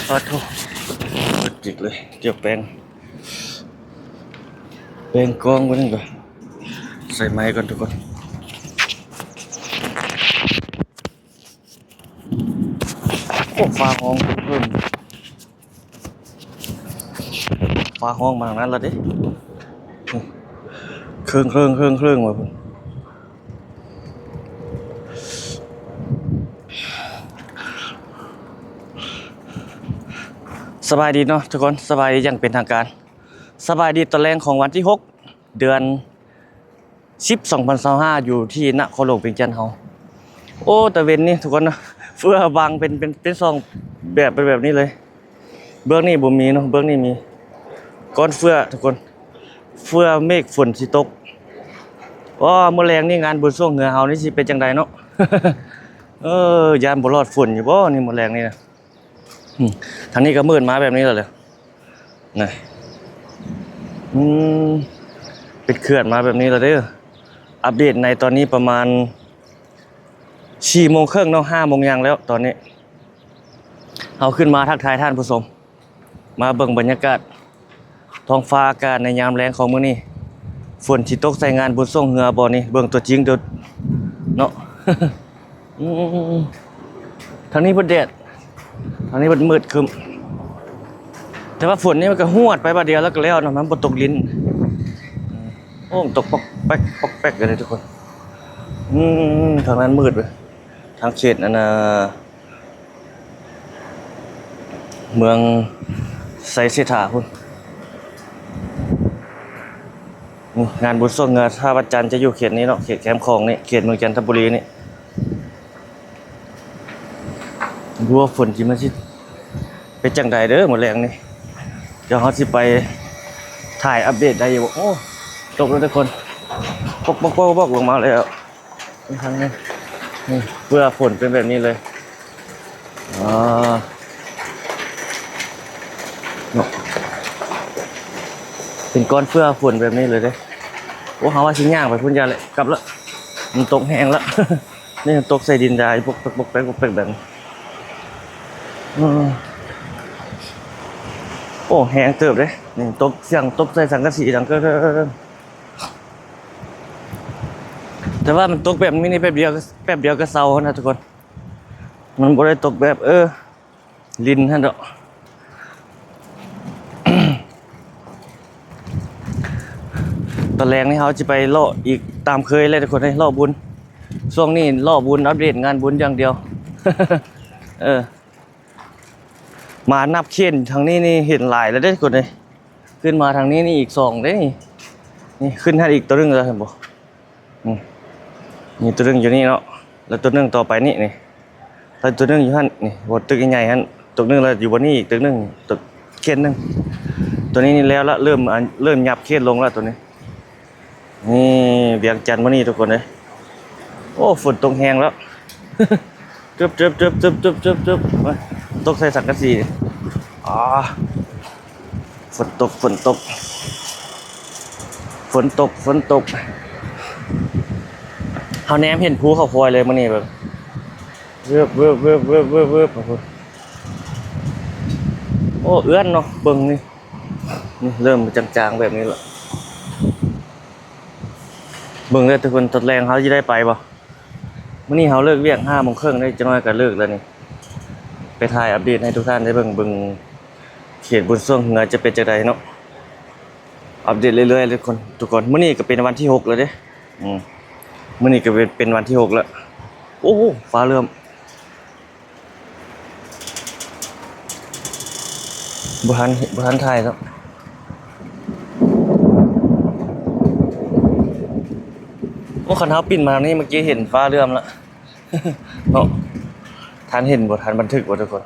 ປາໂທ້ ເປີດຈິກເລີຍ ເຈົ້າແປງ ແປງກອງໄວ້ນັ້ນກ່ອນ ໃສ່ໄມກ່ອນທຸກຄົນ. ໂອ້ ຟ້າຮ້ອງເພີ່ມ ຟ້າຮ້ອງມາທາງນັ້ນລະເດ້ ເຄີງໆໆໆ ວ່າພຸ້ນ. ສະບາຍດີເນາະທຸກຄົນ ສະບາຍດີຢ່າງເປັນທາງການ ສະບາຍດີຕອນແລງຂອງວັນທີຫົກ ເດືອນສິບ ສອງພັນຊາວຫ້າ ຢູ່ທີ່ນະຄອນຫຼວງວຽງຈັນເຮົາ. ໂອ້ ຕາເວັນນີ້ທຸກຄົນເນາະ ເຟືອບັງເປັນ ເປັນ ເປັນຊ່ອງແບບ ເປັນແບບນີ້ເລີຍ. ເບື້ອງນີ້ບໍ່ມີເນາະ ເບື້ອງນີ້ມີກ້ອນເຟືອທຸກຄົນ ເຟືອເມກຝົນຊິຕົກ. ໂອ້ ມື້ແລງນີ້ງານບຸນຊ່ວງເຮືອເຮົານີ້ຊິເປັນຈັ່ງໃດເນາະ ເອີ ຢ້ານບໍ່ລອດຝົນຢູ່ບໍ່ນີ້ມື້ແລງນີ້ນະ. ອືມ ທາງນີ້ກໍມືດມາແບບນີ້ແລ້ວເດີ ນະ ອືມ ເປັນເຂື່ອນມາແບບນີ້ແລ້ວເດີ. ອັບເດດໃນຕອນນີ້ປະມານສີ່ໂມງເຄິ່ງເນາະ ຫ້າໂມງຢ່າງແລ້ວຕອນນີ້. ເຮົາຂຶ້ນມາທັກທາຍທ່ານຜູ້ຊົມ ມາເບິ່ງບັນຍາກາດ ທ້ອງຟ້າອາກາດໃນຍາມແລງຂອງມື້ນີ້ ຝົນຊິຕົກໃສ່ງານບຸນຊ່ວງເຮືອບໍ່ນີ້ ເບິ່ງຕົວຈິງເດີເນາະ. ອືມ ທາງນີ້ເບິດແດດ ທາງນີ້ເບິດມືດຄຶ້ມ ແຕ່ວ່າຝົນນີ້ມັນກໍຫວດໄປບາດດຽວແລ້ວກໍແລ້ວເນາະ ມັນບໍ່ຕົກລິນ. ໂອ້ ຕົກປອກແປັກ ປອກແປັກກັນເລີຍທຸກຄົນ. ອືມ ທາງນັ້ນມືດເວີຍ ທາງເຂດອັນນ່າ ເມືອງໄຊເສດຖາພຸ້ນ. ນີ້ງານບຸນຊ່ວງເຮືອທ່າວັດຈັນຈະຢູ່ເຂດນີ້ເນາະ ເຂດແຄມຂອງນີ້ ເຂດເມືອງຈັນທະບູລີນີ້. ບໍ່ຮູ້ວ່າຝົນຊິ ມັນຊິເປັນຈັ່ງໃດເດີມື້ແລງນີ້ ດຽວເຮົາຊິໄປຖ່າຍອັບເດດໄດ້ຢູ່ບໍ່. ໂອ້ ຕົກແລ້ວທຸກຄົນ ປອກໆໆໆ ລົງມາແລ້ວ. ນີ້ທາງນີ້ ນີ້ເຟືອຝົນເປັນແບບນີ້ເລີຍ. ອໍ ເນາະ ເປັນກ້ອນເຟືອຝົນແບບນີ້ເລີຍເດ້. ໂອ້ ເຮົາວ່າຊິຍ່າງໄປພຸ້ນຢ່າແຫຼະ ກັບລະ ມັນຕົກແຮງລະ. ນີ້ຕົກໃສ່ດິນດາຍ ປົກແປັກ ປົກແປັກ ປົກແປັກແບບນີ້. ອືມ ໂອ້ ແຮງເຕີບເດ້. ນີ້ຕົກ ສຽງຕົກໃສ່ສັງກະສີດັງເກີ ແຕ່ວ່າມັນຕົກແບບນີ້ນີ້ ແປັບດຽວ ແປັບດຽວກໍເຊົາຫັ້ນນະທຸກຄົນ. ມັນບໍ່ໄດ້ຕົກແບບ ເອີ ລິນຫັ້ນດອກ. ຕອນແລງນີ້ເຮົາຊິໄປເລາະອີກຕາມເຄີຍແຫຼະທຸກຄົນເອີຍ ເລາະບຸນ. ຊ່ວງນີ້ເລາະບຸນ ອັບເດດງານບຸນຢ່າງດຽວ. ເອີ ມານັບເຂນທາງນີ້ນີ້ເຫັນຫຼາຍແລ້ວເດ້ທຸກຄົນເອີຍ. ຂຶ້ນມາທາງນີ້ນີ້ອີກສອງເດ້ນີ້. ນີ້ຂຶ້ນຫັ້ນອີກໂຕໜຶ່ງແລ້ວ ເຫັນບໍ່? ນີ້ ມີໂຕໜຶ່ງຢູ່ນີ້ເນາະ ແລ້ວໂຕໜຶ່ງຕໍ່ໄປນີ້ ນີ້ ແລ້ວໂຕໜຶ່ງຢູ່ຫັ້ນ ນີ້ ບົນຕຶກໃຫຍ່ໆຫັ້ນ ໂຕໜຶ່ງ ແລ້ວຢູ່ບ່ອນນີ້ອີກຕຶກໜຶ່ງ ຕຶກເຂດໜຶ່ງ. ໂຕນີ້ນີ້ແລ້ວລະ ເລີ່ມ ອັນ ເລີ່ມຫຍັບເຂດລົງລະໂຕນີ້. ນີ້ວຽງຈັນມື້ນີ້ທຸກຄົນເອີຍ. ໂອ້ ຝົນຕົກແຮງແລ້ວ. ຕຶບໆໆໆໆ ໂອ້ຍ ຕົກໃສ່ສັງກະສີ. ອາ ຝົນຕົກ ຝົນຕົກ ຝົນຕົກ ຝົນຕົກ. ເຮົາແນມເຫັນພູເຂົາຄວາຍເລີຍມື້ນີ້ ແບບ ວືບ ວືບ ວືບ ວືບ ວືບ ວືບ. ໂອ້ ເອື້ອນເນາະ ເບິ່ງນີ້ ນີ້ເລີ່ມຈາງໆແບບນີ້ລະ. ເບິ່ງເດີທຸກຄົນ ຕອນແລງເຮົາຊິໄດ້ໄປບໍ່? ມື້ນີ້ເຮົາເລີກວຽກຫ້າໂມງເຄິ່ງເດ້ ຈັກໜ້ອຍກໍເລີກແລ້ວນີ້. ໄປຖ່າຍອັບເດດໃຫ້ທຸກທ່ານໄດ້ເບິ່ງ ເບິ່ງເຂດບຸນຊ່ວງເຮືອຈະເປັນຈັ່ງໃດເນາະ. ອັບເດດເລື້ອຍໆເລີຍທຸກຄົນ ທຸກຄົນ. ມື້ນີ້ກໍເປັນວັນທີຫົກແລ້ວເດ້. ອືມ ມື້ນີ້ກໍເປັນ ເປັນວັນທີຫົກແລ້ວ. ໂອ້ໂຫ ຟ້າເຫຼື້ອມ. ບໍ່ທັນ ບໍ່ທັນຖ່າຍເນາະ. ໂອ້ ຄັນເຮົາປິ່ນມາທາງນີ້ ເມື່ອກີ້ເຫັນຟ້າເຫຼື້ອມລະເນາະ. ທັນເຫັນບໍ່ ທັນບັນທຶກບໍ່ທຸກຄົນ?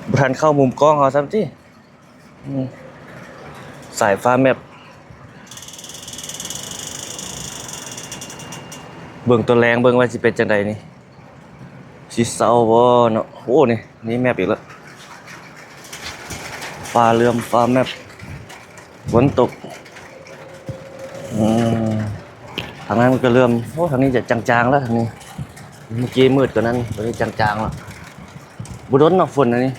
ບໍ່ທັນເຂົ້າມຸມກ້ອງເຮົາຊ້ຳຕິ. ອືມ ສາຍຟ້າແມັບ ເບິ່ງຕອນແລງເບິ່ງວ່າຊິເປັນຈັ່ງໃດນີ້ ຊິເຊົາບໍ່ເນາະ. ໂອ້ ນີ້ ນີ້ແມັບອີກແລ້ວ ຟ້າເຫຼື້ອມ ຟ້າແມັບ ຝົນຕົກ. ອືມ ທາງນັ້ນມັນກໍເຫຼື້ອມ. ໂອ້ ທາງນີ້ຈະຈາງໆແລ້ວ ທາງນີ້ ເມື່ອກີ້ມືດກວ່ານັ້ນ ຕອນນີ້ຈາງໆແລ້ວ. ບໍ່ດົນເນາະຝົນອັນນີ້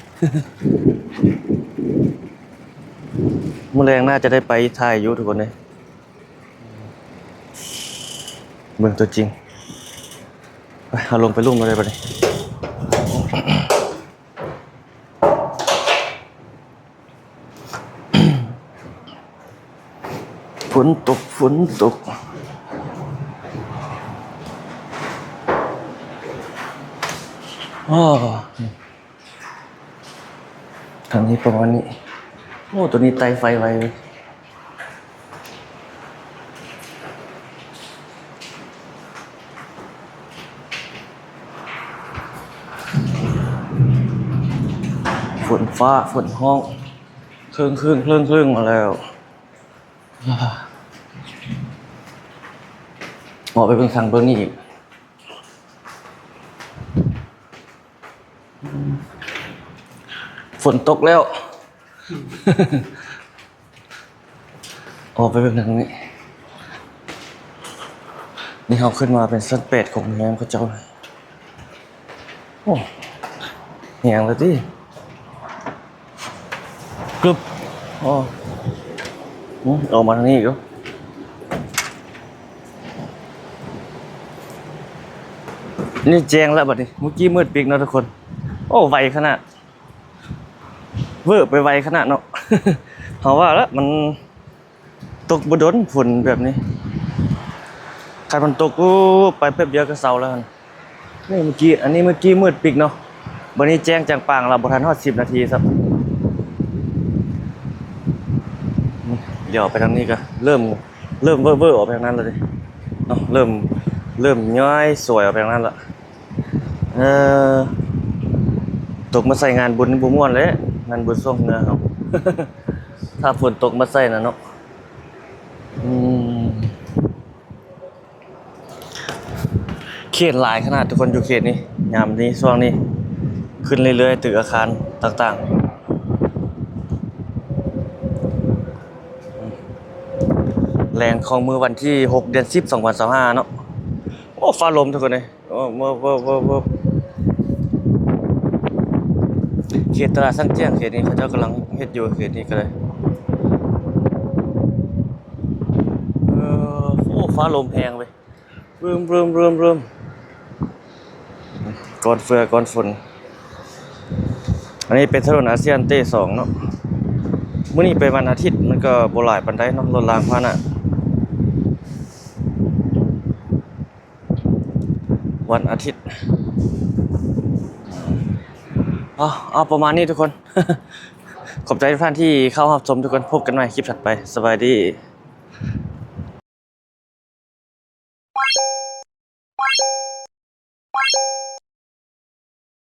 ມື້ແລງໜ້າຈະໄດ້ໄປຖ່າຍຢູ່ທຸກຄົນເອີຍ. ເບິ່ງຕົວຈິງ ໄປ ເຮົາລົງໄປລຸ່ມເລີຍບາດນີ້. ຝົນຕົກ ຝົນຕົກ ໂອ້ ທາງນີ້ປະມານນີ້. ໂອ້ ໂຕນີ້ໄຕ່ໄຟໄວເວີຍ. ຝົນຟ້າ ຝົນຮ້ອງ ເຄິ່ງໆ ເຄິ່ງໆ ມາແລ້ວ. ອອກໄປເບິ່ງທາງເບິ່ງນີ້ອີກ. ຝົນຕົກແລ້ວ ອອກໄປເບິ່ງທາງນີ້. ນີ້ເຮົາຂຶ້ນມາເປັນຊັ້ນແປດຂອງໂຮງແຮມເຂົາເຈົ້າ. ໂອ້ ແຮງແລ້ວຕິ. ກຶບ ອໍ ອືມ ອອກມາທາງນີ້ອີກ. ນີ້ແຈ້ງແລ້ວບັດນີ້ ມື້ກີ້ມືດປິກເນາະທຸກຄົນ. ໂອ້ ໄວຂະໜາດ ເວີໄປໄວຂະໜາດເນາະ. ເຮົາວ່າລະ ມັນຕົກບໍ່ດົນ ຝົນແບບນີ້ ຄັນມັນຕົກ ໂອ້ ໄປແປັບດຽວກໍເຊົາແລ້ວຫັ້ນ. ນີ້ມື້ກີ້ ອັນນີ້ມື້ກີ້ມືດປິກເນາະ ບັດນີ້ແຈ້ງຈາງປາງລະ ບໍ່ທັນຮອດສິບນາທີຊ້ຳ. ດຽວໄປທາງນີ້ກໍເລີ່ມ ເລີ່ມເວີໆ ອອກໄປທາງນັ້ນແລ້ວເດເນາະ ເລີ່ມ ເລີ່ມຍ້ອຍສວຍອອກໄປທາງນັ້ນລະ. ເອີ ຕົກມາໃສ່ງານບຸນນີ້ບໍ່ມ່ວນເດ້ ງານບຸນຊ່ວງເຮືອເຮົາ ຖ້າຝົນຕົກມາໃສ່ນະເນາະ. ອືມ ເຂດຫຼາຍຂະໜາດທຸກຄົນ ຢູ່ເຂດນີ້ ຍາມນີ້ ຊ່ວງນີ້ ຂຶ້ນເລື້ອຍໆ ຕຶກອາຄານຕ່າງໆ. ແລງຂອງມື້ວັນທີຫົກ ເດືອນສິບ ສອງພັນຊາວຫ້າເນາະ. ໂອ້ ຟ້າລົມທຸກຄົນເອີຍ. ໂອ້ ເວີບ ເວີບ ເວີບ ເວີບ ເຂດຕະຫຼາດສັນແຈ້ງ ເຂດນີ້ເຂົາເຈົ້າກຳລັງເຮັດຢູ່ ເຂດນີ້ກໍໄດ້. ເອີ ໂອ້ ຟ້າລົມແຮງເວີຍ ບຶມ ບຶມ ບຶມ ບຶມ ກ້ອນເຟືອກ້ອນຝົນ. ອັນນີ້ເປັນຖະໜົນອາຊຽນເຕສອງເນາະ. ມື້ນີ້ເປັນວັນອາທິດ ມັນກໍບໍ່ຫຼາຍປານໃດເນາະ ລົດລາງພາຫະນະ. ວັນອາທິດ. ເອົາ ເອົາປະມານນີ້ທຸກຄົນ. ຂອບໃຈທຸກທ່ານທີ່ເຂົ້າຮັບຊົມທຸກຄົນ. ພົບກັນໃໝ່ຄລິບຖັດໄປ. ສະບາຍດີ.